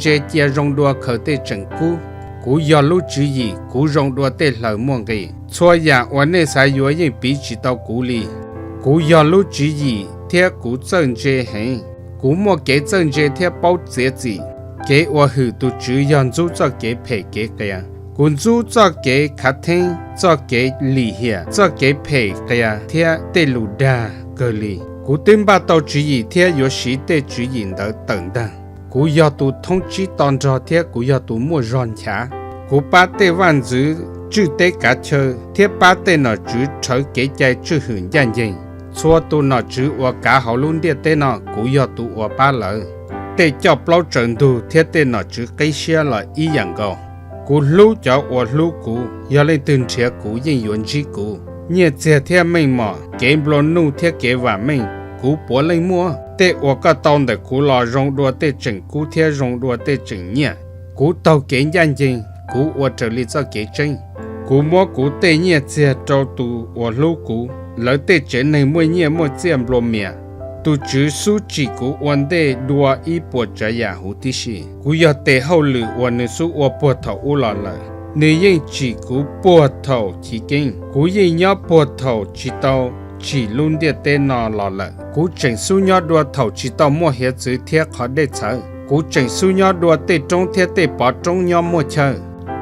tse cia zoo dua khaws tej tseem kub. Kuv yog lub tswv yim, kuv zoo dua tej hlaws muaj nqis. Txhua yam uas nej xav yuav yeej piv tsis tau kuv li. Kuv yog lub tswv yim thiab kuv txawj ntse heev. Kuv muaj kev txawj ntse thiab paub txiav txim. Kev uas hwm tus Tswv yog ntxub txoj kev phem kev qias. Kuv ntxub txoj kev khav theeb, txoj kev lim hiam, txoj kev phem qias thiab tej lus dag kawg li. Kuv twb npaj tau tswv yim thiab yuav siv tej tswv yim ntawd tawm ntag. Kuv yog tus thoob tsib to nrog thiab kuv yog tus muaj zog nchav. Kuv pab tej vaj ntxwv tswj teb kav chaw thiab pab tej nom tswv rhawv kev cai tswj hwm ncaj ncees. Txhua tus nom tswv uas kav hauv lub ntiaj teb no, kuv yog tus uas pab lawv. Tej coj plaub tsaws ntug thiab tej nom tswv qib siab los ib yam nkaus. Kuv hlub cov uas hlub kuv, yog leej twg nrhiav kuv yeej yuav ntsib kuv. Nyiaj txiag thiab meej mom, kev nplua nuj thiab kev vam meej, kuv puav leej muaj. Tej uas koj tau ntawm kuv los zoo dua tej tseem kub thiab zoo dua tej tseem nyiaj. Kuv taug kev ncaj ncees, kuv ua raws li txoj kev tseeb. Kuv muab kuv tej nyiaj txiag rau tus uas hlub kuv. Lawv tej tsev neeg muaj nyiaj muaj txiaj nplua mias. Tus Tswv xub tsim kuv ua ntej dua ib puas tsav yam huv tib si. Kuv yog tes hauj lwm uas nws xub ua puag thaum ub los lawm. Nws yeej tsim kuv puag thaum chiv keeb. Kuv yeej nyob puag thaum tsis tau tsim lub ntiaj teb no los lawm. Kuv tseem xub nyob dua thaum tsis tau muaj hiav txwv thiab qhov dej txhawv. Kuv tseem xub nyob dua tej roob thiab tej pov roob nyob muaj chaw.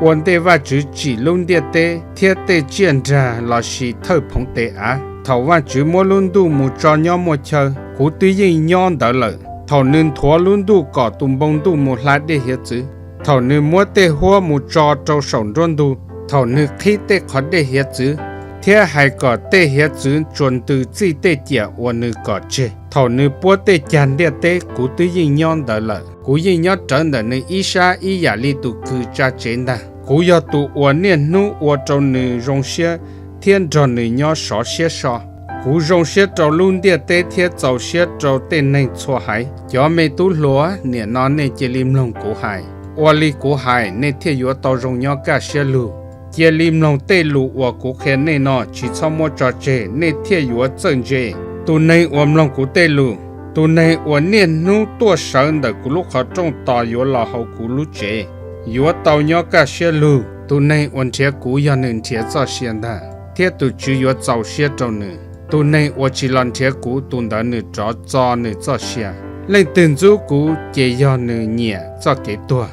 Ua ntej Vajtswv tsim lub ntiaj teb thiab tej tsiaj nrag lossis thawj phoov tes av, thaum Vajtswv muab lub ntuj mus tso nyob muaj chaw, kuv twb yeej nyob ntawd lawm. Thaum nws nthuav lub ntuj kom tus npoo ntuj mus hla dej hiav txwv, thaum nws muab tej huab mus tso rau saum nruab ntug, thaum nws qhib tej qhov dej hiav txwv thiab hais kom tej hiav txwv tsuas ntws txij tej ciam uas nws kom tseg, thaum nws puab tej cag ntiaj teb, kuv twb yeej nyob ntawd lawm. Kuv yeej nyob rawv ntawm nws ib sab ib yam li tus kws tsa tsev ntag. Kuv yog tus uas niaj hnub ua rau nws zoo siab thiab nrog nws nyob sov siab so. Kuv zoo siab rau lub ntiaj teb thiab txaus siab rau tej neeg txhua haiv. Cov me tub hluas, nim no nej cia li mloog kuv hais. Ua li kuv hais, nej thiaj yuav tau zoo nyob kaj siab lug. Cia li mloog tej lus uas kuv qhia nej no, tsis txhob muab tso tseg, nej thiaj yuav txawj ntse. Tus neeg uas mloog kuv tej lus, tus neeg uas niaj hnub tuaj sawv ntawm kuv lub qhov rooj tos yuav los hauv kuv lub tsev, yuav tau nyob kaj siab lug. Tus neeg uas nrhiav kuv yog nws nrhiav txoj sia ntag, thiab tus Tswv yuav txaus siab rau nws. Tus neeg uas tsis los nrhiav kuv, tus ntawd nws rov txo nws txoj sia. Leej twg ntxub kuv ces yog nws nyiam txoj kev tuag.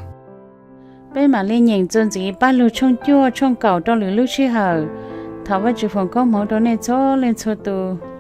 Peb mam li nyeem txuas ntxiv Paj Lug tshooj cuaj tshooj kaum rau lwm lub sij hawm. Thov Vajtswv foom koob hmoov rau nej txhua leej txhua tus.